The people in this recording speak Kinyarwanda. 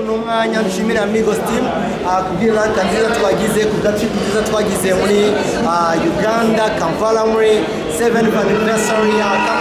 uno mwanya nshimire Amigos team kubw'iraka nziza twagize, ku bwa trip nziza twagize muri Uganda, Kampala, muri 7th anniversary ya company.